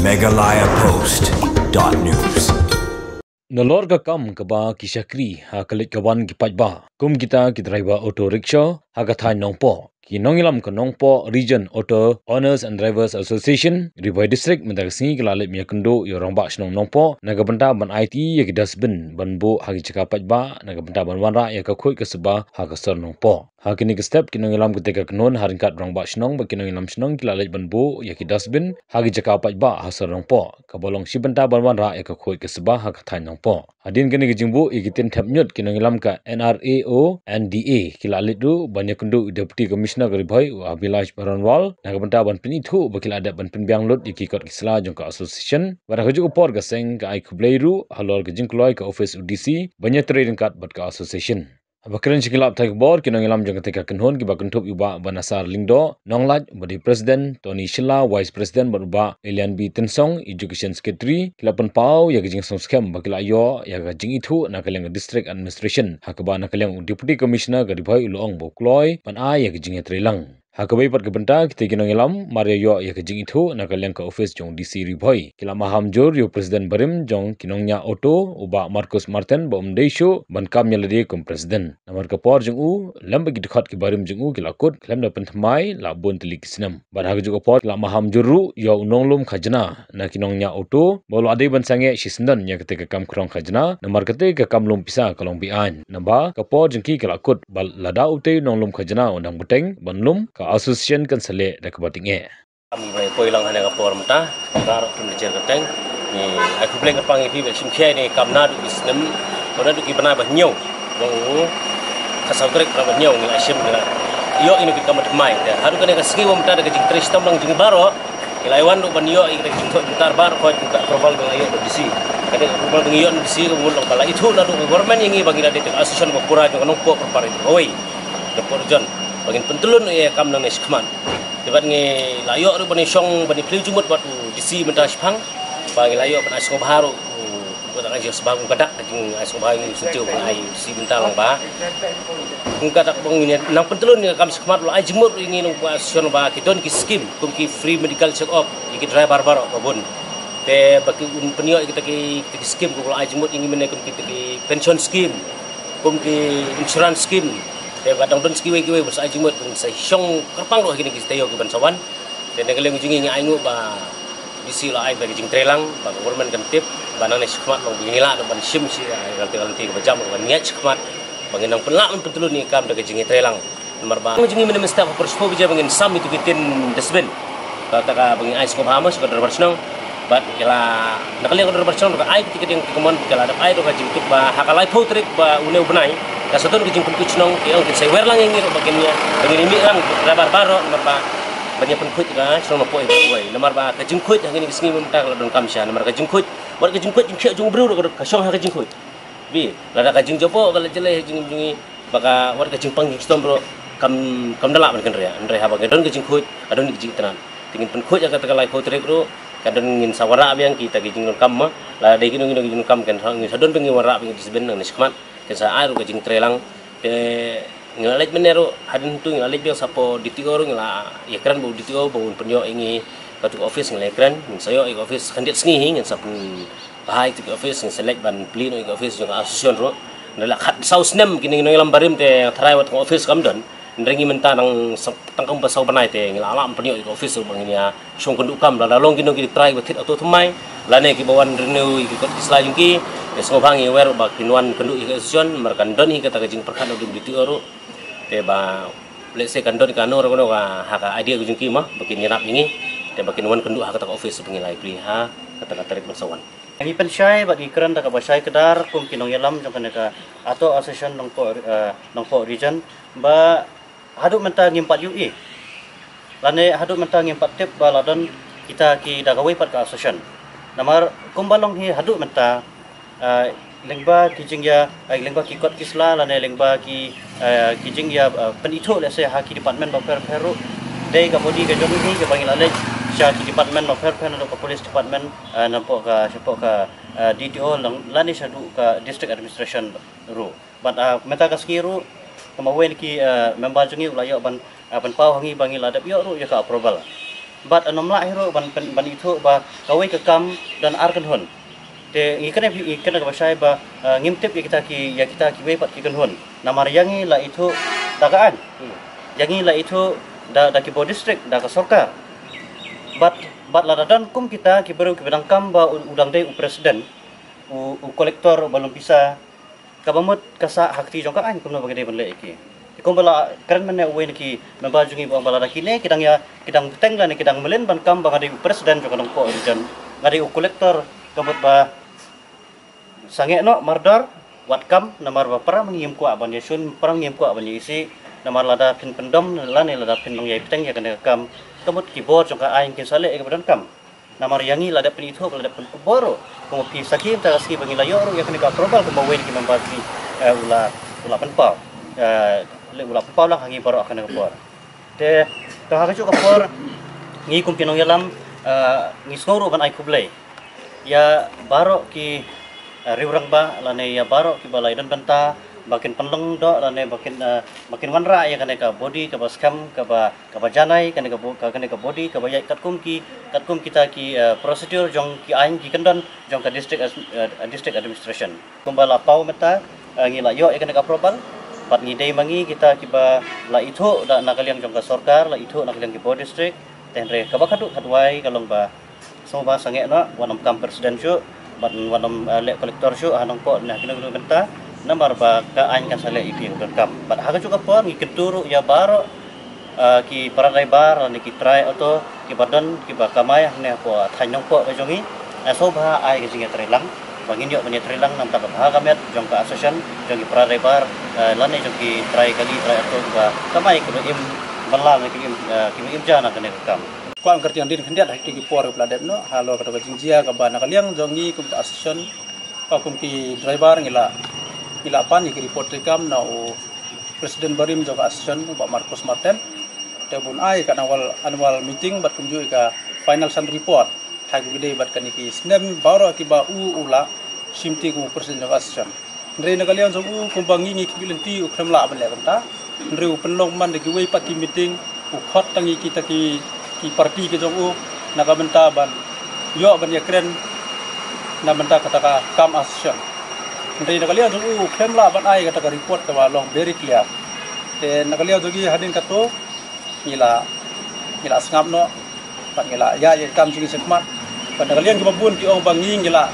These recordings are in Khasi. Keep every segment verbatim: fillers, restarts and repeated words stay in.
Meghalaya Post dot news. Nalor ka kam kaba ki shakri ha ka leit ka wan ki paidbah kum kita ki driver auto rickshaw ha ka thaiñ Nongpoh. Ki nongïalam ka Nongpoh Region Auto Owners and Drivers Association, Ri Bhoi District, mynta ka sngi ki la leit ban ïakynduh ïa u rangbah shnong Nongpoh na ka bynta ban aiti ïa ki dustbin ban buh ha ki jaka paidbah na ka bynta ban wanrah ïa ka khuid ka sba ha ka sor Nongpoh. Ha kine ki step ki nongïalam katei ka kynhun ha ryngkat rangbah shnong bad ki nongïalam shnong ki la leit ban buh ïa ki dustbin ha ki jaka paidbah ha sor Nongpoh, kaba long shi bynta ban wanrah ïa ka khuid ka sba ha ka thaiñ Nongpoh. Hadien kane ka jingbuh ïa ki tien thep ñiut, ki nongïalam ka N R A O N D A ki la leit ruh ban ïakynduh u Deputy Commissioner ka Ri Bhoi, u Abhilash Baranwal, na ka bynta ban pynithuh ba ki la dep ban pynbiang lut ïa ki kot ki sla jong ka association. Bad ha kajuh ka por ka seng ka ai khublei ruh halor ka jingkloi ka office u D C ban ïatrei ryngkat bad ka association. Haba kren sha ki lad pathai khubor, ki nongïalam jong katei ka kynhun kiba kynthup ïa u Bah Banasar Lyngdoh Nonglait uba dei President, Tony Shylla Vice President bad u Bah Elian B Tynsong, Education Secretary, ki la pynpaw ïa ka jingsngewskhem ba ki la ïoh ïa ka jingithuh na ka liang ka District Administration, ha kaba na ka liang u Deputy Commissioner ka Ri Bhoi u la ong ba u kloi ban ai ïa ka jingïatreilang. Ha kawei pat ka bynta, kitei ki nongïalam mar ïa ïoh ïa ka jingithuh na ka liang ka office jong u D C Ri Bhoi, ki la maham jur ïa u President barim jong ki nongñiah auto, u Bah Marcus Martin, ba um dei shuh ban kam ïa lade kum President. Namar ka por jong u lem bad ki dkhot ki barim jong u ki la kut khlem da pynthymmai la bun tylli ki snem. Bad ha kajuh ka por ki la maham jur ruh ïa u nonglum khajna na ki nongñiah auto ba u la dei ban sangeh shisyndon ïa katei ka kam khrong khajna, namar katei ka kam lum pisa ka long be-aiñ. Naba ka por jong ki ka la kut ba lada utei u nonglum khajna u nang bteng ban lum, ka association kan sa leh da kaba tyngeh. Kam ba poi lang hane ka por mynta, ka rok pynjah ka teng. Ni ai khublei kyrpang ïa phi ba shim khia ïa kane ka kam naduh ki snem, ba naduh ki bnai ba hynñiew. Jong u khatsaw tarik bnai ba hynñiew ngi la shim, ngi la ïoh ïa kane ka kam thymmai. Te haduh kane ka sngi ba mynta da ka jingtrei shitom lang jong ngi baroh, ngi la ïa wan ruh ban ïoh ïa kane ka jingthoh jingtar baroh, kawei ka approval ba ngi la ïoh na D C. Kane ka approval ba ngi ïoh na D C ka mut long ba la ithuh naduh ka government ïa ngi ba ngi la dei ka association ba pura jong ka Nongpoh Preparatory Hawei, Nongpoh Region, ba ngin pyntyllun ïa ka kam nangne shakhmat. Te bad ngi la ïoh ruh ban ïashong ban ïaphylliew jingmut bad u D C mynta shaphang, ba ngi la ïoh ban ai sngewbha ruh, u, u, ka dak ka jingsbha, u, ka dak ka jingai sngewbha ïa ngi, sngewbha ïa u D C mynta lang ba, u, ka dak ba ngin nang pyntyllun ïa ka kam shakhmat. U la ai jingmut ruh ïa ngi nongpoh association ba ki don ki skim kum ki free medical check up ïa ki driver baroh ba bun. Te ba ki, un pynïoh ïa kita ki, kita ki skim, u la ai jingmut ïa ngi mynne kum kita ki pension scheme, kum ki insurance scheme. Te ba dang don sa kiwei kiwei ba sa ai jingmut, ban sa shong kyrpang ruh ha kine ki taïew ki ban sa wan. Te na ka liang jong ngi ngi ainguh ba D C la ai ba ka jingtreilang, ba ka government kan tip ba nangne shakhmat long ba ngi lah ban shim shi, ah, ka lynti, ka lynti kaba jam, ban ïaid shakhmat, ba ngin nang pynlah ban pyntyllun ïa ka kam da ka jingtreilang. Namar ba jong ngi mynne mynstep ha por shiphew baje ba ngin sam ïa kito ki tin dustbin. Kata ka ba ngi ai sngewbha mo sha ka dorbar shnong. Bad ki la, na ka liang ka dorbar shnong ruh ka ai kito ki dieng ki mon, ki la dep ai ruh ka jingtip ba ha ka laiphew tarik ba une u bnai, ka sa don ka jingpynkut shnong, ki ong kin sa wer lang ïa ngi ruh ba kin ïa, ba ngin ïa mih lang driver baroh, namar ba ban ïa pynkhuid ka shnong Nongpoh ïa kawei. Namar ba ka jingkhuid ha kine ki sngi mynta ka la donkam sha, namar ka jingkhuid, wat ka jingkhuid jingkhiah jong u briew ruh ka shong ha ka jingkhuid. Bi, lada ka jingjaboh ka la jlei ha jingim jong ngi, ba ka, wat ka jingpang jingshitom ruh kam, kam da lah ban kynriah. Hynrei haba ka don ka jingkhuid, ka don ka jingitynnad. Te ngin pynkhuid ha kata ka laiphew tarik ruh, ka don, ngin sa wanrah biang kita ki jingdonkam mo. Lada dei kino kino ki jingdonkam kan sa, ngin sa don biang, ngin wanrah biang ki dustbin nangne shakhmat, kan sa ai ruh ka jingtreilang. Te ngi la leit mynne ruh, hadien tu ngi la leit biang shapoh D T O ruh, ngi la ïakren bad u D T O ba un pynïoh ïa ngi katu ka office, ngi la ïakren, ngin sa ïoh ïa ka office khyndiat sngi hi, ngin sa pyn Ba ha ïa katu ka office, ngin sa leit ban plie noh ïa ka office jong ka association ruh. Hynrei la khatsaw snem kine ki nongïalam barim te tharai wat ka office kam don. Hynrei ngi mynta nang sa-, tang kumba saw bnai te ngi la lah ban pynïoh ïa ka office ruh ba ngin ïa shong kynduh kam, lada long kino kino ki trai ba thied auto thymmai, lane kiba wan renew ïa ki kot ki sla jong ki. Te sngewbha ngi wer ba kin wan kynduh ïa ka association, namar kan don hi kata ka jingpyrkhat na u D T O ruh. Te ba lehse kan don kano re kano ka ha ka idea ka jong ki mo, ba kin ïarap ïa ngi. Te ba kin wan kynduh ha kata ka office ba ngi la plie ha kata ka tarik ban sa wan. Ngi pynshai bad ngi kren da kaba shai kdar kum ki nongïalam jong kane ka Auto Association Nongpoh, eh, Nongpoh Region, ba haduh mynta ngim pat ïohi lane haduh mynta ngim pat tip ba la don kita ki da kawei pat ka association. Namar kumba long hi haduh mynta, eh, lyngba ki jingïa, eh, lyngba ki kot ki sla lane lyngba ki, eh, ki jingïa, eh, pynithuh lehse ha ki department bapher bapher ruh. Dei ka body ka jong ngi kaba ngi la leit sha ki department bapher bapher, naduh ka police department, eh, napoh ka, shapoh ka, eh, D T O lang, lane shaduh ka district administration ruh. Bad, eh, mynta ka sngi ruh, kumba uwei na ki, eh, member jong ngi u la ïoh ban, eh, pynpaw ha ngi ba ngi la dep ïoh ruh ïa ka approval. Bad ym lah hi ruh ban, ban, ban ithuh ba kawei ka kam don ar kynhun. Te ngi kane, ngi kane kaba shai ba, eh, ngim tip ïa kita ki, ïa kita kiwei pat ki kynhun. Namar ïa ngi la ithuh da ka aiñ. Ïa ngi la ithuh da, da ki bor district, da ka sorkar. Bad, bad lada don kum kita ki briew kiba dang kam ba u, u dang dei u president, u, u collector ba lum pisa, kaba mut ka sah ha kti jong ka aiñ kumno ba ka dei ban leh ïa ki. Te kumba la kren mynne uwei na ki member jong ngi ba ong ba lada kine ki dang ïa, ki dang bteng lane ki dang mlien ban kam ba nga dei u president jong ka Nongpoh region, nga dei u collector, ka mut ba sangeh noh mardor, wat kam, namar ba para ma ngi ngim kwah ban ïashun, para ma ngi ngim kwah ban ïaisih, namar lada phin pyndom lane lada phin long ïai bteng ïa kane ka kam, ka mut ki bor jong ka aiñ kin sa leh ïa kaba donkam. Namar ïa ngi la dep pynithuh, la dep pynkupbor ruh. Kumba phi sakhi mynta ka sngi ba ngi la ïoh ruh ïa kane ka approval kumba uwei na ki member jong ngi, eh, u la, u la pynpaw. Eh, u la pynpaw lang ha ngi baroh ha kane ka por. Te, to ha kajuh ka por, ngi kum ki nongïalam, eh, ngi sngew ruh ban ai khublei ïa baroh ki, eh, riewrangbah lane ïa baroh kiba la ïadon bynta ba kin pynlong doh lane ba kin, eh, ba kin wanrah ïa kane ka body kaba skhem, kaba, kaba janai, kane ka bo-, ka, kane ka body kaba ïaid katkum ki, katkum kita ki, eh, procedure jong ki aiñ ki kyndon jong ka district as-, eh, district administration. Kumba la paw mynta, eh, ngi la ïoh ïa kane ka approval. Bad ngi dei ma ngi kita kiba la ithuh da na ka liang jong ka sorkar, la ithuh na ka liang ki bor district. Te hynrei kaba khadduh khadwai ka long ba sngewbha sangeh noh, wat nym kam president shuh, bad wat nym, eh, leh collector shuh ha Nongpoh ne ha kino kino bynta, namar ba ka aiñ kan sa leh ïa ki ruh donkam. Bad ha kajuh ka por ngi kyntu ruh ïa baroh, eh, ki para driver lane ki trai auto kiba don kiba kamai hangne hapoh thaiñ Nongpoh ka jong ngi, eh, sngewbha ai ka jingïatreilang ba ngin ïoh ban ïatreilang na ka bynta ka bha ka met jong ka association jong ki para driver, eh, lane jong ki trai kali trai auto kiba kamai kiba im bylla lane kiba im, eh, kiba im ja na kane ka kam. Kwah ban kyrtiang dien khyndiat ha kito ki por kiba la dep noh halor kato ka jingjia kaba na ka liang jong ngi kum ka association, ka kum ki driver ngi la, ngi la pan ïa ki report treikam na u president barim jong ka association u Bah Marcus Martin. Te bun ai ka annual, annual meeting bad kumjuh ïa ka financial report. Tharai kumba dei bad kane ki snem baroh kiba u, u la shim ti kum u president jong ka association. Hynrei na ka liang jong u kumba ngi ngi khmih lynti u khlem lah ban leh kumta. Hynrei u pynlong man da kiwei pat ki meeting, u khot tang ïa kita ki, ki party ki jong u na ka bynta ban ïoh ban ïakren na bynta kata ka kam association. Hynrei na ka liang jong u u khlem lah ban ai kata ka report kaba long very clear. Te na ka liang jong ngi hadien kato ngi la, ngi la sngap noh, bad ngi la ïaid ïa ka kam jong ngi shakhmat. Bad na ka liang kiba bun ki ong ba ngi ngi la,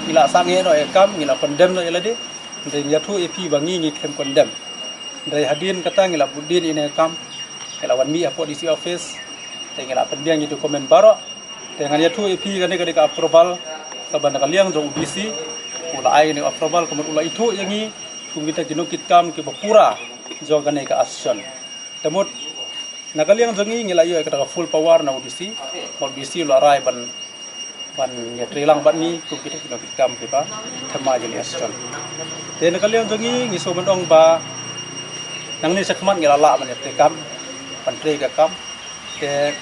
ngi la sangeh noh ïa ka kam, ngi la condemn noh ïa lade. Hynrei ngi ïathuh ïa phi ba ngi ngi khlem condemn. Hynrei hadien kata ngi la bud dien ïa kane ka kam, ngi la wan mih hapoh D C office. Te ngi la pynbiang ïa ki document baroh. Te ngan ïathuh ïa phi kane ka dei ka approval kaba na ka liang jong u D C u la ai kane ka approval, ka mut u la ithuh ïa ngi kum kita ki nongkitkam kiba pura jong kane ka association. Te mut na ka liang jong ngi ngi la ïoh ïa kata ka full power na u D C. Bad u D C u la rai ban, ban ïatreilang bad ngi kum kita ki nongkitkam kiba thymmai jong ka association. Te na ka liang jong ngi ngi sngewbha ban ong ba nangne shakhmat ngi la lah ban ïatreikam, ban trei ka kam. Te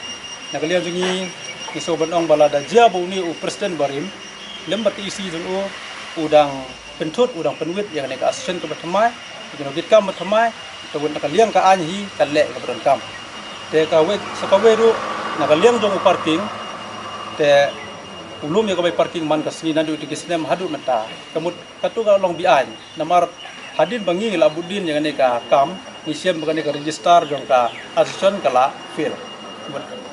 na ka liang jong ngi ngi sngewbha ban ong ba lada jia ba une u president barim lem bad ka E C jong u u dang pynthut, u dang pynwit ïa kane ka association kaba thymmai, ïa kane ka kam ba thymmai, te wat na ka liang ka aiñ hi kan leh kaba donkam. Te kawei, sa kawei ruh na ka liang jong u parking, te u lum ïa ka bai parking man ka sngi naduh ïa ki snem haduh mynta. Ka mut kato ka long beaiñ. Namar hadien ba ngi la bud dien ïa kane ka kam, ngi shem ba kane ka register jong ka association ka la fail.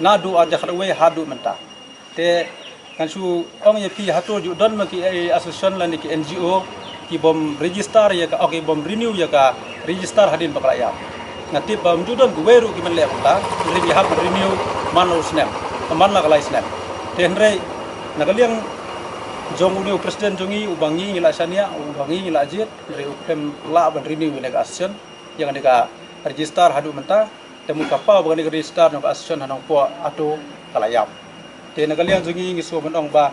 Naduh ar hajar khatwei haduh mynta. Te ngan shu ong ïa phi, hato ju don ma ki, eh, association lane ki N G O ki bym register ïa ka, oh, ki bym renew ïa ka register hadien ba ka la ïap? Nga tip ba ym ju don, kiwei ruh ki ban leh kumta, hynrei ki hap ban renew man la u snem, man la ka lai snem. Te hynrei na ka liang jong une u president jong ngi, uba ngi ngi la shaniah, uba ngi ngi la jied, hynrei u khlem lah ban renew ïa kane ka association, ïa kane ka register haduh mynta. Te mut ka paw ba kane ka register jong ka association ha Nongpoh Ato ka la ïap. Te na ka liang jong ngi ngi sngewbha ban ong ba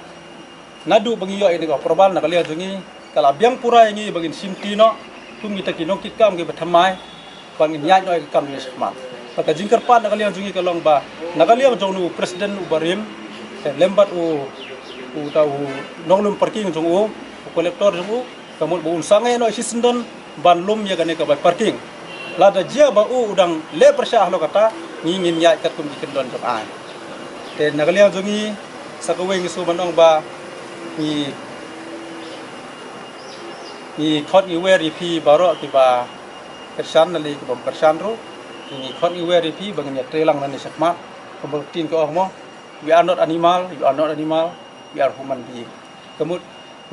naduh ba ngi ïoh ïa kane ka approval, na ka liang jong ngi ka la biang pura ïa ngi ba ngin shim ti noh kum kita ki nongkitkam kiba thymmai, ba ngin ïaid noh ïa ka kam jong ngi shakhmat. Bad ka jingkyrpad na ka liang jong ngi ka long ba na ka liang jong une u president uba rim, te lem bad u, uta u nonglum parking jong u, u collector jong u, ka mut ba un sangeh noh shisyndon ban lum ïa kane ka bai parking. Lada jia ba u u dang leh pyrshah halor kata, ngi ngin ïaid katkum ki kyndon jong aiñ. Te na ka liang jong ngi, sa kawei ngi shu ban ong ba ngi, ngi khot ngi wer ïa phi baroh kiba kyrshan na lei kibym kyrshan ruh. Ngi khot ngi wer ïa phi ba ngin ïa trei lang nangne shakhmat. Kumba ka ktien ka ong mo, "We are not animal, you are not animal, we are human being." Ka mut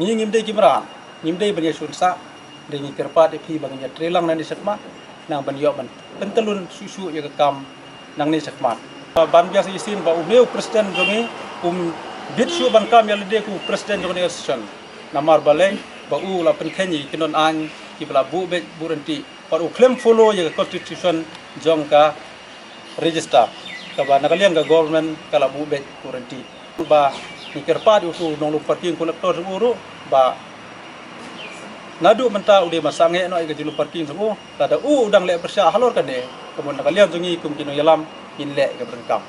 ngi ngim dei ki mrad, ngim dei ban ïa shun sah. Dei ngi kyrpad ïa phi ba ngin ïa trei lang nangne shakhmat, nang ban ïoh ban pyntyllun shuh shuh ïa ka kam nangne shakhmat. Ban biang sa shisien ba une u president jong ngi um bit shuh ban kam ïa lade kum u president jong kane ka association. Namar balei? Ba u la pynkheiñ ïa ki nongaiñ kiba la buh beit buh ryntih, bad u khlem follow ïa ka constitution jong ka register kaba na ka liang ka government ka la buh beit buh ryntih. Ba ngi kyrpad ïa utu u nonglum parking collector jong u ruh ba naduh mynta u dei ban sangeh noh ïa ka jinglum parking jong u. Lada u u dang leh pyrshah halor kane, ka mut na ka liang jong ngi kum ki nongïalam ngin leh ïa ka bynta kam.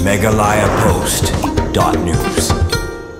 Meghalaya Post dot news.